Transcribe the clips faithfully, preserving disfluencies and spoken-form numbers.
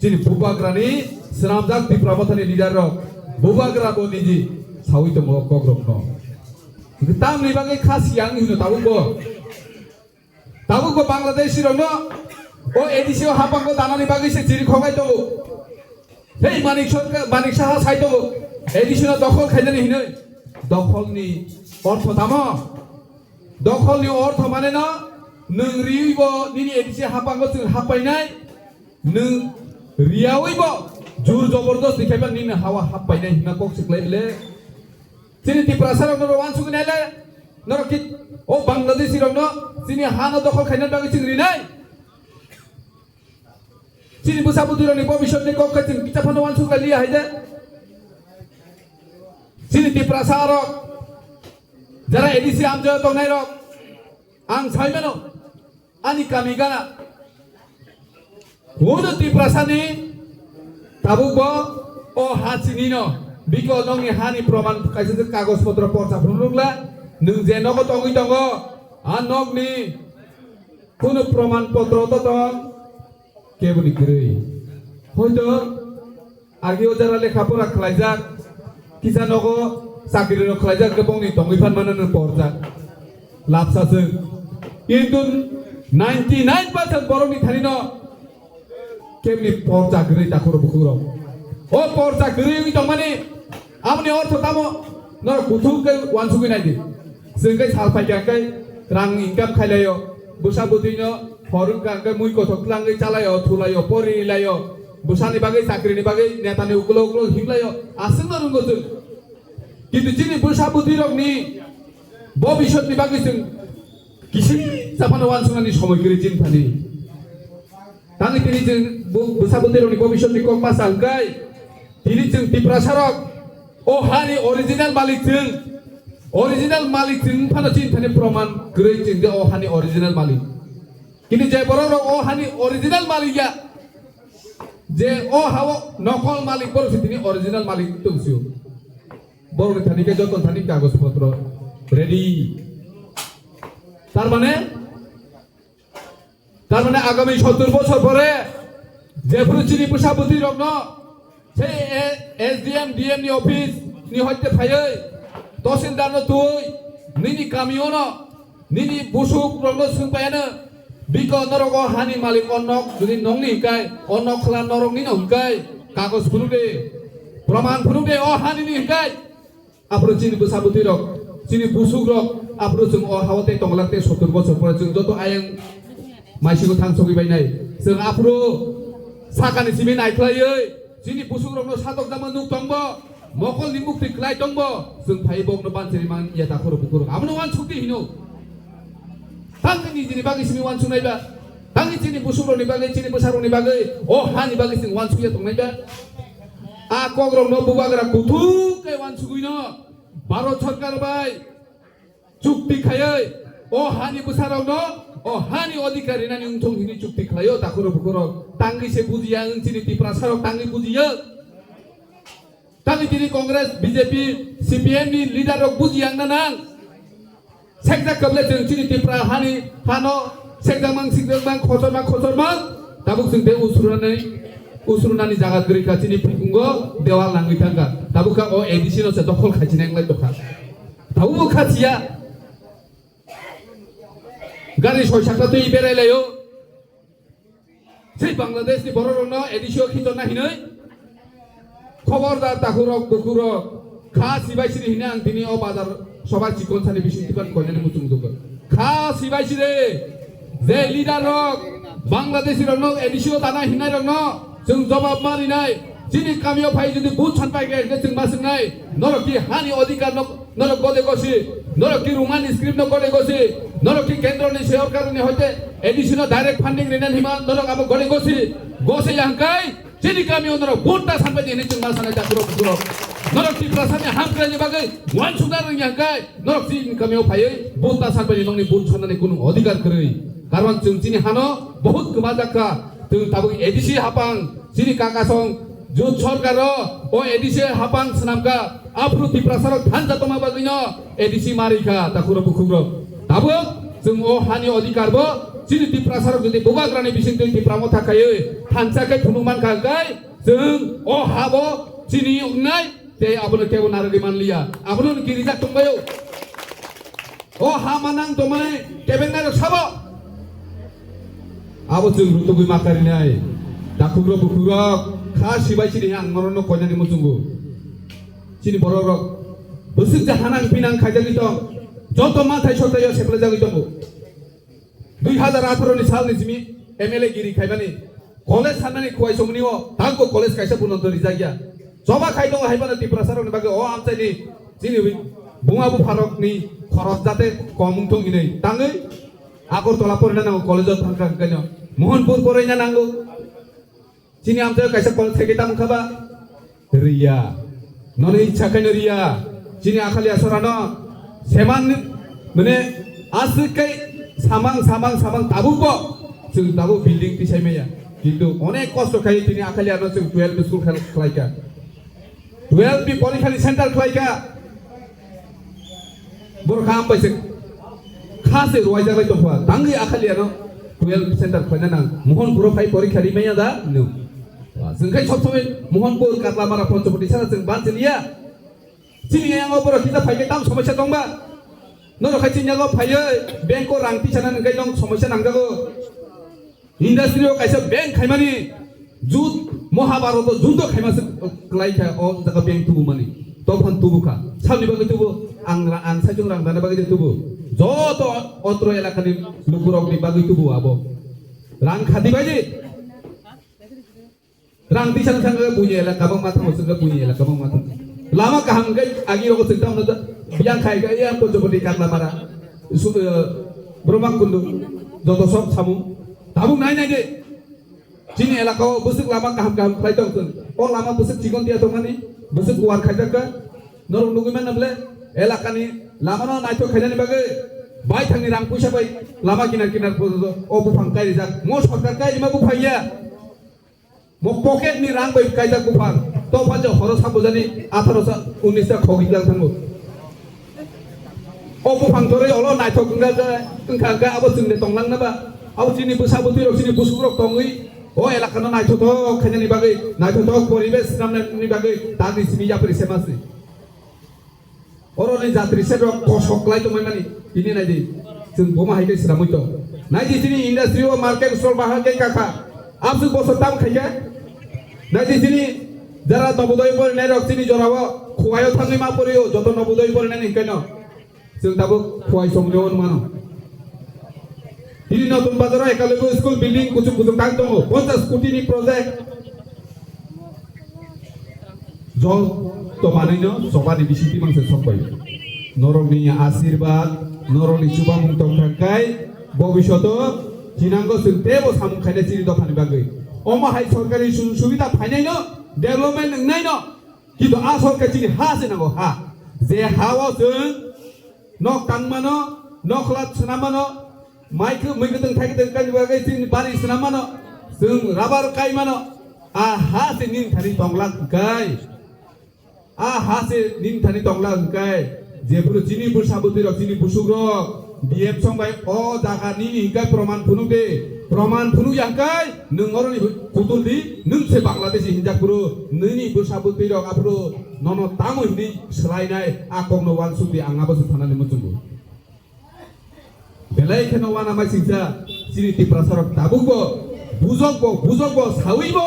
Chini bubagrani swnamjak Tipra Mothani leader rok bubagra bo niji sawi tongo kokrokno. Tamni bagwi kha siyang hino tabuk bo. Tabuk bo Bangladeshi rokno o A D C o hapango danani bagwi se chiri khokai tongo. Hei Manik Sarkar, Manik Saha sai tongo. A D C no dokhol khainani hinoi. Dokholni ortho tamo? Dokholni ortho mane no nwng riwi bo nini A D C hapango chwng happainai. Nwng riyawi bo jur jobordosti khaiba nini hawa happainai hima kok siklai le. Chini Tiprasa rok no wansugwi nai le. Norok ki o Bangladeshi rok no chini ha no dokhol khaina bagwi chwng rinai. Chini bwsa bwtwi rok ni bobisot ni kok khe chwng kicha phano wansuk lai liya hai de. Chini Tiprasa rok jara A D C amjaya tongnai rok ang sai mano. Ani kami gana. Uno Tiprasani tabuk bo o ha chinino biko nokni hani proman kaisa je kagoj potro porsa phunukla nwng je nogo tongwi tongo a nokni kunu proman potro to tong keboni kwrwi hoito Agi o jara lekha pora khlaijak, kisa nogo chakri rok khlaijak, khe bongni tongwi phan mano no porjak. Lapsa se. Kintu ninety nine percent borok ni thani no kemni porjak rwi takhuro bukhuro. O porjak rwi tongmani amoni ortho tamo no kuthuk ke wansugwi naidi. Sengke salpai kangkai rang income khailayo. Busa butino Phorwng kha hwnkhe mui kothok tlangwi chalaio, thulaio, porilaio, bwsani bagwi, chakrini bagwi, netani ukulo ukulo himlaio, aswkno rwngwi chwng. Kintu chini bwsa bwtwirokni bobisotni bagwi chwng kisi saphano wansuknani somoi kwrwi chini thani. Tangwi tini chwng bu-, bwsa bwtwirokni bobisotni kok ma sa hwnkhe tini chwng Tiprasarok o hani original malik chwng, original malik chwng phano chini thani proman kwrwi chwng je o hani original malik. Kintu je borok rok o hani original malik ya, je o hao nokol malik borok se tini original malik tong sio. Borok ni thani khe joto thani kagoj potro ready. Tar mane, tar mane agami sottor bochor pore jephuru chini bwsa bwtwi rokno Sei, eh, S D M, D M ni office ni hoite phaiwi, tahsildar no twi, nini kamio no, nini busuk rok no swng paiano, biko norok o hani malik o nok, jodi nokni hwnkhe, o nok khwla norok ni no hwnkhe, kagoj phunuk de, proman phunuk de, o hani ni hwnkhe, aphuru chini bwsa bwtwi rok, chini busuk rok, aphuru chwng o hao tei tongla tei sottor bochor pore chwng joto ayang Maisingo thangsogwi bainai. Chwng aphuru sakani simi naikhlaiwi chini busukrokno satokjakma nuk tongbo, mokolni mukti klai tongbo, chwng phaiwi bokno banchari man ya takhuro bukurok. Abono wansukdi hino. Tangni nijini bagwi simi wansuknai ba? Tangni chini busukrokni bagwi, chini bwsarokni bagwi, o hani bagwi chwng wansukya tongnai ba? A kokrokno bubagra kuthuk khe wansugwino Bharat Sarkar bai chukti khaiwi o hani bwsarokno o hani odhikar rinani wngthong hwnwi chukti khlaio takhuro bukhurok. Tangwi se bujiya wng chini Tiprasarok tangwi bujiya. Tangwi tini Congress, B J P, C P M ni leader rok bujiya wngna nang. Sekjak kable chwng chini Tipra hani hano sekjak mang sikjak mang khochor mang khochor mang tabuk chwng de usrunani usrunani jaga kwrwi kha chini phukungo dewal nangwi thang kha. Tabuk kha o A D C no se dokhol khaichinai wng lai tokha. Tabukbo kha siya. Gari soi sakta twi berai laio. Sei Bangladesh ni borok rokno A D C o khitorna hinwi. Khobordar takhurok bukhurok. Kha sibai siri hini ang tini o bazar soba chikon sani bising tipan koinani muchung dukha. Kha sibai siri. Je leader rok Bangladeshi rokno A D C o dana hinai rokno chwng jobab ma rinai. Chini kamio phai jodi booth sanpai khe chwng ma swngnai. Norok ki hani odhikar no Norok gode gosi, norok ki Roman script no gode gosi, norok ki kendro ni sorkar ni hoite A D C no direct funding rinan hima, norok abo gode gosi, gosi yangkai, chini kamio norok vote ta sanbai di hinwi chwng ma sanai takhurok bukhurok. Norok Tiprasa ni hamkrai ni bagwi wansukna rwng yangkai, norok chini kamio phaiwi vote ta sanbai di nongni vote sanani kunu odhikar kwrwi. Karon chwng chini hano bahut kwma jakha, chwng tabuk A D C hapang, chini kakasong, jut sorkar o, o A D C hapang swnamkha, Aphuru Tiprasarok thansa tongma bagwino A D C marikha, takhurok bukhukrok. Tabuk chwng o hani odhikar bo Chini Tiprasa rok jodi bubagrani bisingtwi Tipra Motha khaiwi thansa khe phunuk mankha, hwnkhe chwng o habo chini wngnai tei abono kebo narwgwi manliya, abono girijak tongbaio. O ha manang tongmani kebengnai rok sabo. Abo chwng rutugwi ma karinai. Takhukrok bukhukrok kha sibai sini ang norokno koinani muchungo. Chini borok rok bwswk je hanang pinang khaijagwi tong. Joto manthai sotaio seplajagwi tongo. Dui hazar atharo ni salni simi M L A giri khaimani college sanmani khuai somni o tangko college kaisa bunonto rijak ya. Choba khai tongo hai phano Tiprasa rokni bagwi o amchaini chini buma bupha rokni khoros jate kom wngthong hinwi tangwi Agartala porina nango college o thangkha hwnkhe no Mohanpur poraina nango. Chini amchaio kaisa college khaikhe tamo wngkha ba? Riya. Nono ichha khaino riya. Chini Akhaliya sorano seman mane aswk kai samang, samang, samang tabuk bo chwng tabuk building tisai maya. Kintu onek kosto khai tini Akhaliya no chwng twelve school khel-, khlaikha. Twelve ni porikhani center khlaikha. Borok kha ambai se kha se ruwaijak lai tongkha. Tangwi Akhaliya no twelve center khlaina nang. Mohanpuro phai porikha ri maya da? No. Chwng khai sob somoi Mohanpur, Katlamara, Panchapati sara chwng ban chiliya. Chini yango borok kisa phai khe tam somosya tongba. Norok khai chini yango phaiwi bank o rang tisana nang khai nong somosya nangjago. Industry o kaisa bank khaimani jut, Mahabharata jut o khaima se kwlai kha o jaga bank tubumani. Tophan tubu kha. Sabni bagwi tubu ang ra-, ang saichung rang dana bagwi tubu. Joto otro elakani lukurokni bagwi tubu abo. Rang khati bai di. Rang di sang sang buini elaka bang matang sung buini elaka bang matang. Lama kaham kai agi rogo sing tam na biang khai kai ya ko jobodi Katlamara. Su, eh, Brahma Kundu joto sob samu. Tabuk nai nai de. Chini elaka o bwswk lama kaham kaham khlai tong chwng. O lama bwswk chikon tiya tongmani, bwswk kuar khaijak kha. Norok nugwi manna bole elakani lamano naithok khainani bagwi baithangni rang puisa bai lama kinar kinar porjonto o buphang kairijak. Mo sorkar kairima buphang ya. Mo pocket ni rang bai kaijak buphang. To phajo horo sabujani atharo sa unnis ta khogwi lang thango. O buphang torwi olo naithok wngkha khe, wngkha khe abo chwngde tonglang na ba? Abo chini bwsa bwtwi rok, chini busuk rok tongwi o elaka no naithothok khainani bagwi, naithothok poribesh swnamnani bagwi tagni simi yapri se masi. Oro ni jatri se rok kosok lai tongmani tini nai di. Chwng boma hai khe swnamwi tong. Nai di chini industry o market store bahai khe kakha. Absuk bosor tam khai khe. Nai di chini jara Nobodoi porinai rok chini jora o Khowai o thangwi ma pori o joto Nobodoi porinai ni hwnkhe no. Chwng tabuk Khowai song leon mano. Tini Notun Bazar o Eklavya School building kuchuk kuchuk tang tongo, ponchash koti ni project. Joto manwi no choba ni bisingtwi mangsa sok bai. Norok ni asirwad, norok ni chubamung tong thang kai, bobishoto chinango chwng tebo samung khaina chini dopha ni bagwi. Omo hai sorkari sujog subida phainai no, development wngnai no, kintu a sorkar chini ha se nango ha. Je ha o chwng nok tang mano, nok khwlat swnam mano, mai khe, mui kwtwng thai kwtwng kaini bagwi chini bari swnam mano, chwng rubber kai mano, a ha se nini thani tongla hwnkhe, a ha se nini thani tongla hwnkhe, jephuru chini bwsa bwtwi rok, chini busuk rok, B F song bai o jaga nini hwnkhe proman phunuk de, proman phunuk ya hwnkhe, nwng oroni kutul di, nwng se Bangladeshi hinjak phuru, nini bwsa bwtwi rok aphuru nono tamo hinwi swlainai a kokno uansuk di, ang abo se thanani muchungo. Belai kheno uanama singcha chini Tiprasa rok tabuk bo bujok bo, bujok bo sawi bo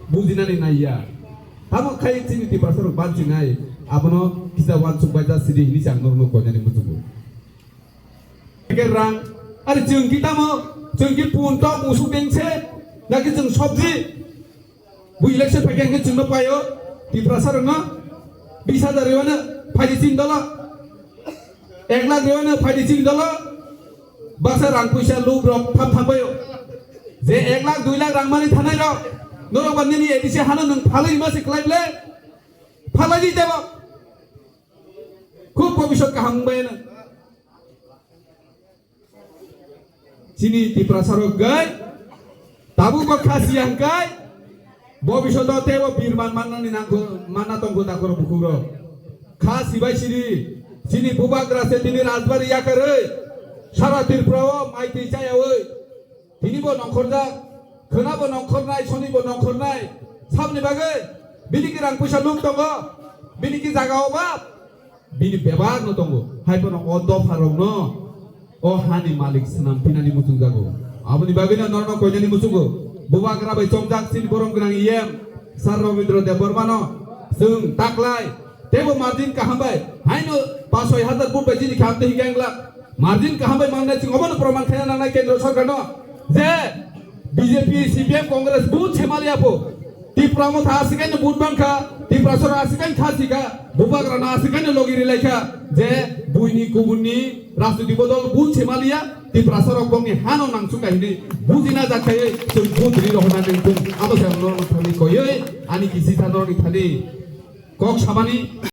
bujinani naiya. Tamo khai chini Tiprasa rok bansinai abono kisa uansuk baija sidi hinwi se ang norokno koinani muchungo. Ke rang, ari chwng ki tamo, chwng ki pun tok musuk dengse, naki chwng sobji. Bu election phaikhe hwnkhe chwngno paio, Tiprasa rokno bis hajar rwano phaidi chini dolo, ek lakh rwano phaidi chini dolo, baksa rang puisa lub rok tham tham baio. Je ek lakh dui lakh rang mani thanai rok, norok ba nini A D C hano nwng phalwi ma se klai ble, phalai di tebo. Khub bobisot kaham wngbai no. Chini Tiprasa rok gai tabuk bo kha siya hwnkhe bobishoto tebo birman mannani nangkho manna tongkho dakhoro bukhuk rok. Kha sibai siri chini bubagra se tini rajbari yakarwi sara Tripura o maitwi chayawi Bini bo nongkhorjak, khwna bo nongkhornai, soni bo nongkhornai. Saboni bagwi bini ki rang puisa luk tongo, bini ki jaga obab, bini bebak no tongo. Hai phano o dopha rok no o hani malik swnam pinani muchung jago. Aboni bagwi no norno koinani muchungo. Bubagra bai chongjak chini borom gwnang E M Sir Rabindra Debbarma no chwng taklai teibo margin kaham bai haino paanch soi hajar vote bai chini khe amtwi hinkhe ang glak. Margin kaham bai mannai chwng obono proman khaina nangnai kendro sorkar no je B J P, C P M, Congress vote se maliya pho. Tipra Motha aswk kaino vote mankha, Tipra Sora aswk kaino kha sika, Bubagra no aswk kaino logi rilai kha, je buini kubunni rajniti bodol vote se maliya, Tipra Sora bongni hano nangsu kahini bujina jak khaiwi chwng vote ri rohorna nang thung. Abo se ang norok thani koiwi ani kisi sa norok thani kok samani.